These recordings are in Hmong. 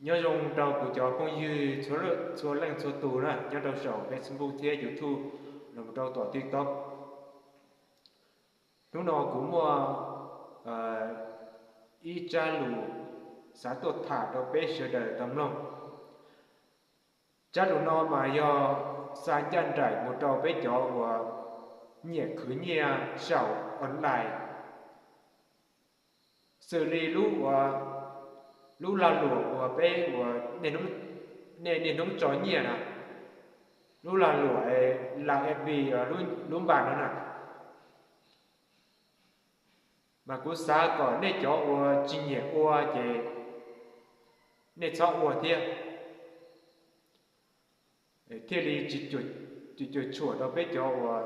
Nyob zoo rau kuv cov phooj ywg txhua leej txhua tus na, nyob rau saum Facebook thiab YouTube, los rau tom TikTok. Hnub no kuv muaj ib tsab lus xav tuaj tham rau peb sawv daws tau mloog. Tsab lus no mas yog xa ncaj nraim mus rau peb cov uas nyiam khwv nyiaj saum online, xws li lub uas, lub lag luam uas peb uas nej niaj hnub tso nyiaj na, lub lag luam la eb lub npas no na. Mas kuv xav kom nej cov uas tsis nyiam ua ces nej txhob ua thiab, thiaj li tsis cuam tshuam rau peb cov uas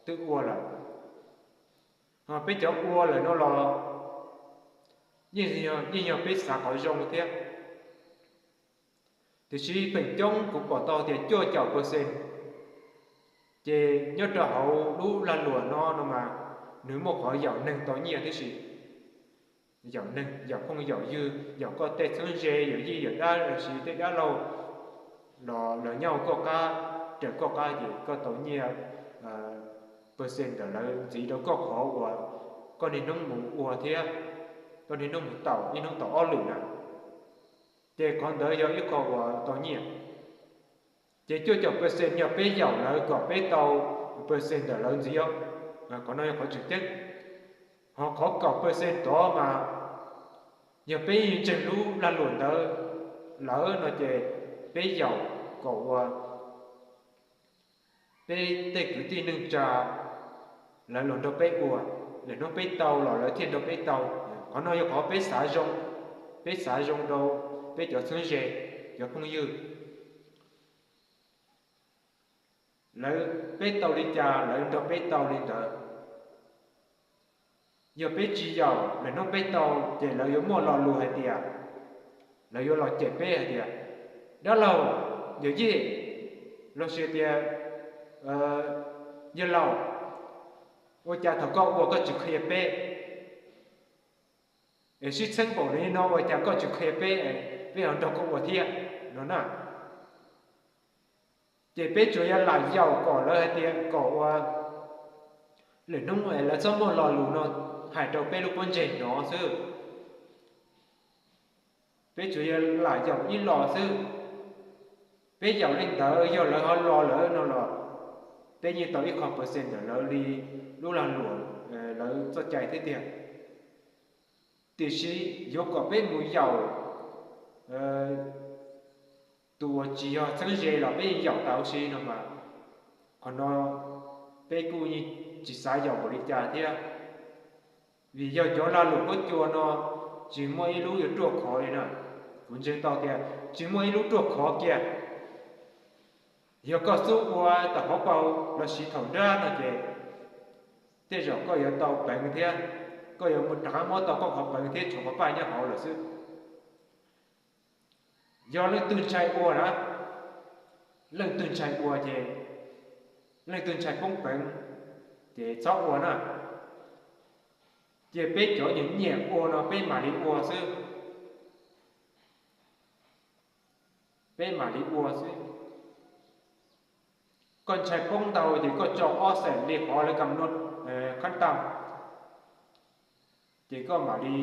twb ua lawm. Peb cov ua lawm no los yeej yog peb xav qhov zoo thiab. Tiam sis feem coob kuv pom tau tias cuaj caum percent ces nyob rau hauv lub lag luam no no mas nws muaj qhov yaum neeg tau nyiaj tib si. Yaum neeg, yaum phooj yaum ywg, yaum koj tej txheeb ze, yawm yij yawm dab los sis tej dab laug los nyob koj qab, raws koj qab ces koj tau nyiaj percent ntawm lawv ntxiv rau koj qhov uas koj niaj hnub mus ua thiab koj niaj hnub mus taum ib hnub tau ob lwm na. Ces qhov ntawd yog ib qho uas tau nyiaj. Ces cuaj caum percent yog peb yaum lawv kom peb tau percent ntawm lawv ntxiv os. Qhov no yog qhov tseem ceeb. Ho qhov kaum percent tod mas yog peb yeej ntseeg lub lag luam ntawd lawm no ces peb yaum kom ua peb tej kwv tij neej tsa lawv los nrog peb ua, lwm hnub peb tau los lawv thiaj nrog peb tau. Qhov no yog qhov peb xav zoo, peb xav zoo rau peb cov txheeb ze, cov phooj ywg. Lawv, peb tau li cas lawv nrog peb tau li ntawd. Yog peb tsis yaum lwm hnub peb tau ces lawv yuav muaj lo lus hais tias, lawv yuav los cem peb hais tias, dab laug, yawm yij, los sis tias, yawg laus, ua cas thaum koj ua koj tsis qhia peb? Es sib txheeb npaum li no ua cas koj tsis qhia peb, peb ho nrog koj ua thiab no na. Ces peb tsuas yog lam yaum kom lawv hais tias kom ua lwm hnub es lawv txhob muaj lo lus no hais rau peb lub pob ntseg hnov xwb. Peb tsuas yog lam yaum ib los xwb. Peb yaum li ntawd yog lawv ho los lawm no los peb yeej tau ib qho percent ntawm lawv li lub lag luam, lawv txoj cai thiab tiag. Tiam sis yuav kom peb mus yaum tus uas tsis yog txheeb ze los peb yeej yaum tau huv si no mas, qhov no peb kuj yeej tsis xav yaum npaum li cas thiab. Vim yog cov lag luam huab cua no tsis muaj ib lub yuav ruaj khov li na. Kuv ntseeg tau tias tsis muaj ib lub ruaj khov kiag. Yog koj xub ua tau hauv paus los sis thaum nrab no ces tej zaum koj yuav tau peev thiab, koj yuav rov qab muab tau koj qhov peev thiab tshuav qhov paj nyob hauv lawm xwb. Yog leej twg ntshai ua na, leej twg ntshai ua ces, leej twg ntshai poob peev ces txhob ua na. Cia peb cov nyiam nyiam ua no peb mam li ua xwb. Peb mam li ua xwb. Koj ntshai poob ntau ces koj tso ob xeem li qhov lawv kam no khab tam, ces koj mam li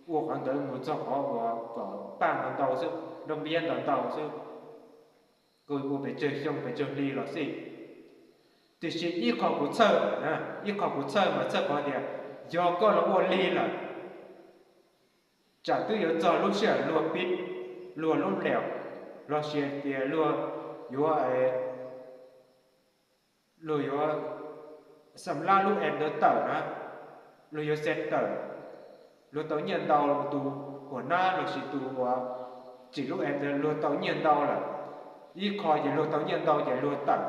ua qhov ntawd mus txog qhov uas kom paj ntau ntau xwb, nroj npiab ntau ntau xwb. Koj ua pes tsawg xyoo pes tsawg hli los xij. Tiam sis ib qho kuv txhawj, ib qho kuv txhawj mas txhawj qhov tias yog koj los ua lig lawm, tsam twb yuav txog lub sij hawm luag pib, luag lub nplaum, los sis tias luag yuav, luag yuav xam lab lub app ntawd tawm na, luag yuav xev tawm, luag tau nyiaj ntau, tus uas nab los sis tus uas tsim lub app ntawd luag tau nyiaj ntau lawm. Ib qho ces luag tau nyiaj ntau ces luag tawm,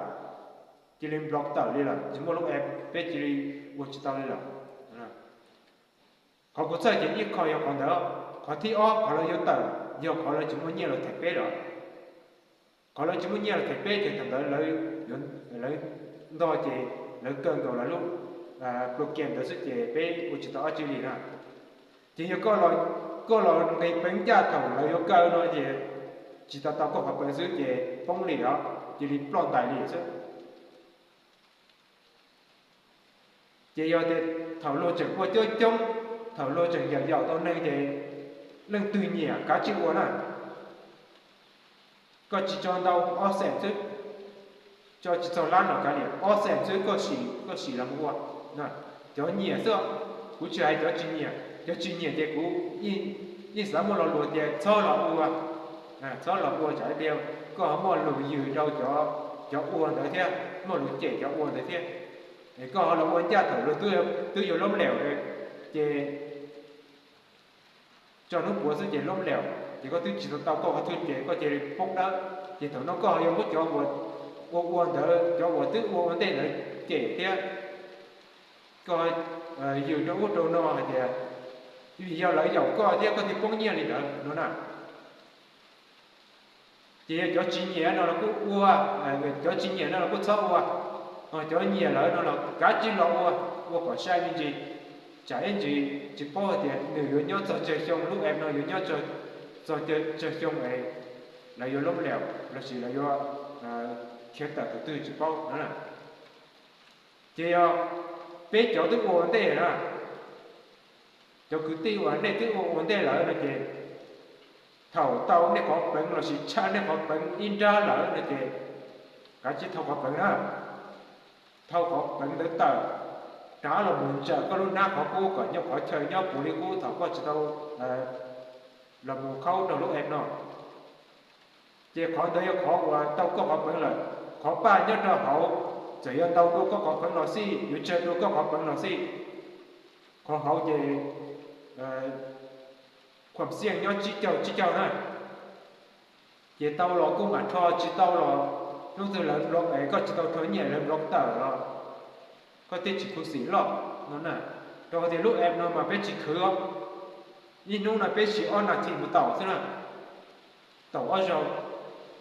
cia li block tawm li lawm, tsis muaj lub app peb cia li ua tsis tau li lawm. Qhov kuv txhawj ces ib qho yog qhov ntawd, qhov thib ob qhov lawv yuav tawm yog qhov lawv tsis muaj nyiaj los them peb lawm. Qhov lawv tsis muaj nyiaj los them peb ces thaum ntawd lawv ntog ces lawv kaw nkaus lawv lub program ntawd xwb ces peb ua tsis tau dab tsi li na. Ces yog koj los koj los nqis peev ncaj thaum lawv yuav kaw no ces tsis tau tau koj qhov peev xwb ces poob li os, cia li ploj ntais li xwb. Ces yog tias thaum luag tseem ua coob coob, thaum luag tseem yaum yaum tau neeg ces leej twg nyiam kav tsij ua na. Koj tsis tso ntau, ob xees xwb, tso tsis txog lab no kav liam, ob xees xwb koj sim, koj sim los mus ua. Cov nyiam xwb, kuv tsis hais cov tsis nyiam, cov tsis nyiam ces kuv yeej xav muaj lo lus tias txhob los ua, txhob los ua tsam tias koj ho muaj lus yws rau cov ua ntawd thiab, muaj lus cem cov ua ntawd thiab. Es koj ho los ua ncaj thaum luag twb yuav loob leum, ces tso hnub puav xwb ces loob leum, ces koj twb tsis tau tau koj qhov twg ces koj cia li poob dawb. Ces thaum no koj ho yuav muab cov uas ua ua ntawd, cov uas twb ua ua ntej ntawd cem thiab, koj yws rau ub rau no hais tias vim yog lawv yaum koj thiab koj thiaj poob nyiaj li ntawd no na. Ces yog cov tsis nyiam no los kuj ua, cov tsis nyiam no los kuj txhob ua, ho cov nyiam lawm no los kav tsij los ua, ua kom sai me ntsis, tsam ib ntsis tsis paub hais tias nws yuav nyob txog tsawg xyoo, lub app no yuav nyob txog tsawg xyoo es lawv yuav loob leum lossis lawv yuav khiav tawm tus twg tsis paub no. Ces yog peb cov twb ua ua ntej na, cov kwv tij uas nej twb ua ua ntej lawm no ces thaum tau nej qhov peev lossis tshaj nej qhov peev ib nrab lawm no ces kav tsij thau qhov peev na. Thau qhov peev ntawd tawm, rov los mus ntsaws koj lub hnab qhov qub kom nyob qhov chaw nyob puv li qub thaum koj tsis tau los mus khaub rau lub app no. Ces qhov ntawd yog qhov uas tau koj qhov peev lawm. Qhov paj nyob rau hauv, txawm yuav ntau dua koj qhov peev los xij, yuav tsawg dua koj qhov peev los xij, qhov hauv ces khuam xiaj nyob tsib caug tsib caug na. Ces tau los kuj mam rho, tsis tau los hnub twg lawv block es koj tsis tau rho nyiaj lawv block tawm los koj thiaj tsis khuv xim loj no na. Rau qhov tias lub app no mas peb tsis khwv os, ib hnub no peb siv ob nas this mus taum xwb na. Taum ob zaug,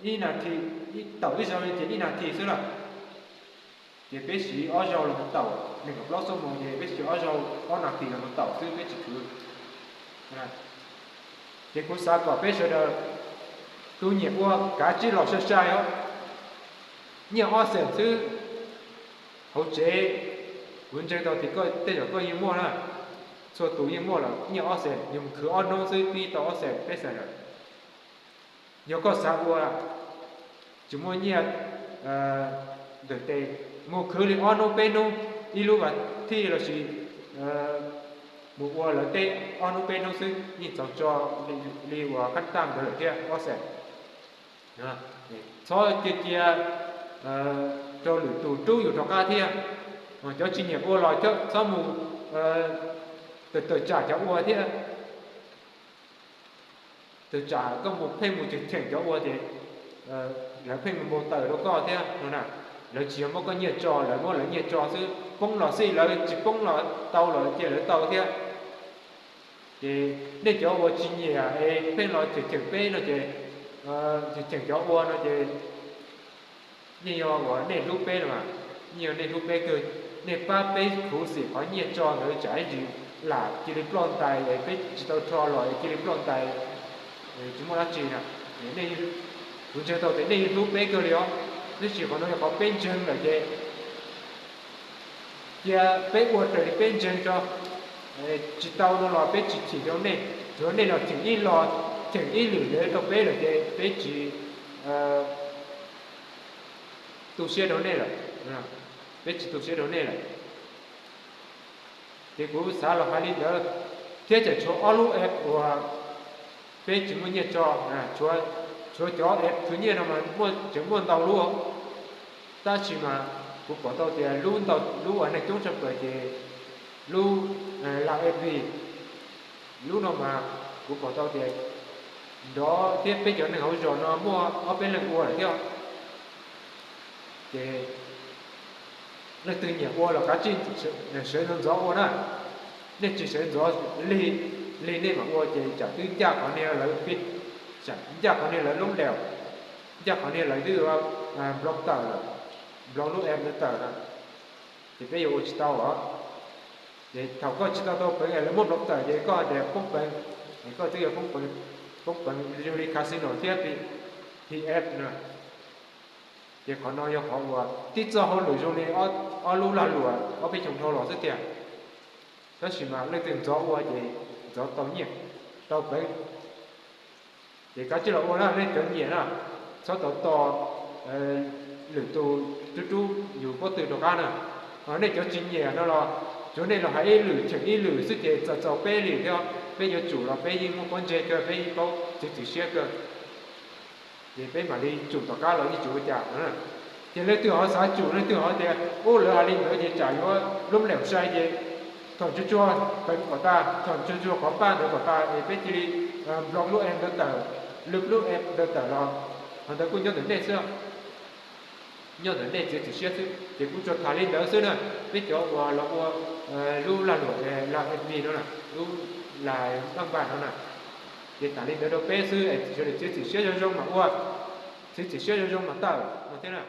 ib nas this, taum ib zaug li ces ib nas this xwb lawm. Ces peb siv ob zaug los mus taum, nees nkaum plaub xuab moos ces peb siv ob zaug ob nas this los mus taum xwb peb tsis khwv. Ces kuv xav kom peb sawv daws tus nyiam ua kav tsij los sai sai os. Nyiaj ob xees xwb, hauv tsev kuv ntseeg tau tias koj tej zaum koj yeej muaj na, txhua tus yeej muaj lawm, nyiaj ob xees yus mus khwv ob hnub xwb pib tau ob xees peb xees lawm. Yog koj xav ua tsis muaj nyiaj ntawm tes, mus khwv li ob hnub peb hnub, ib lub vas thij lossis mus ua lawv teb ob hnub peb hnub xwb yeej txaus tso li uas khab taj ntawd lawm thiab ob xees. Txhob cia cia rau lwm tus rub yus rov qab thiab. Cov tsis nyiam ua los txhob mus tawm tawm tsam cov ua thiab. Tawm tsam koj mus pheej mus cheem cheem cov ua ces lawv pheej mus npau taws rau koj thiab no na. Lawv tsis yog muab koj nyiaj tso, lawv muab lawv nyiaj tso xwb, poob los xij, lawv tsis poob los tau los cia lawv tau thiab. Ces nej cov uas tsis nyiam es pheej los cheem cheem peb no ces, cheem cheem cov ua no ces yeej yog uas nej hlub peb no mas, yeej yog nej hlub peb kawg. Nej pab peb khuv xim qhov nyiaj tso ntawd tsam ib ntsis lam cia li ploj ntais es peb tsis tau rho los es cia li ploj ntais, tsis muaj dab tsi na. Kuv ntseeg tau tias nej yeej hlub peb kawg li os, tab sis qhov no yog qhov peb ntseeg lawm ces cia peb ua raws li peb ntseeg tso. Tsis tau no los peb tsis cheem rau nej, tsuav nej los cheem ib los, cheem ib lwm lawv rau peb lawm ces peb tsis tu siab rau nej lawm, peb tsis tu siab rau nej lawm. Ces kuv xav los hais li ntawd, thiab tseem tshuav ob lub app uas peb tsis muaj nyiaj tso, tshuav cov app khwv nyiaj no mas tseem muaj ntau lub, tab sis mas kuv pom tau tias lub ntau lub uas neeg coob tshaj plaws ces lub Laj App Li, lub no mas kuv pom tau tias nrov thiab peb cov neeg hauv zos no muaj ob peb leeg ua lawm thiab. Ces leej twg nyiam ua los kav tsij sawv ntxov ntxov ua na. Nej tsis sawv ntxov lig, lig nej mam ua ces tsam twb ncaj qhov niag lawv, tsam ncaj qhov niag lawv loob leum, ncaj qhov niag lawv twb nplob tawm lawm, nplob lub app ntawd tawm lawm, ces peb yuav ua tsis tau os. Ces thaum koj tsis tau tau peev es lawv muab nplob tawm ces koj hais tias poob peev, Koj twb yuav poob peev zoo li casino thiab P F no. Ces qhov no yog qhov uas tib txoj hauj lwm zoo li ob lub lag luam ob peb xyoos dhau los xwb tiag. Tab sis mas leej twg ntxov ua ces ntxov tau nyiaj, tau peev. Ces kav tsij los ua na nej cov nyiam na, txhob tau tos lwm tus rub rub yus pob tw rov qab na. Ho nej cov tsis nyiam no los tsuav nej los hais ib lwm cheem ib lwm xwb ces txaus txaus peb li thiab, peb yuav tsum los peb yeej muaj pob ntseg kawg, peb yeej paub txiav txim siab kawg. Ces peb mam li tsum tom qab los yeej tsis ua cas no. Ces leej twg ho xav tsum, leej twg ho tias ub lawv hais li ntawd ces tsam yuav lub leem sai ces thaum tsuag tsuag peev kom tas, thaum tsuag tsuag qhov paj ntawd kom tas es peb cia li block lub app ntawd tawm, lwm lub app ntawd tawm los, qhov ntawd kuj nyob ntawm nej xwb, nyob ntawm nej txiav txim siab xwb. Ces kuv tsuas tham li ntawd xwb na. Peb cov uas los ua lub lag luam, lag admin no na, lub lag npaj npaj no na, ces tham li ntawd rau peb xwb es sawv daws txiav txim siab zoo zoo mas ua, txiav txim siab zoo zoo mas tawm no thiab na.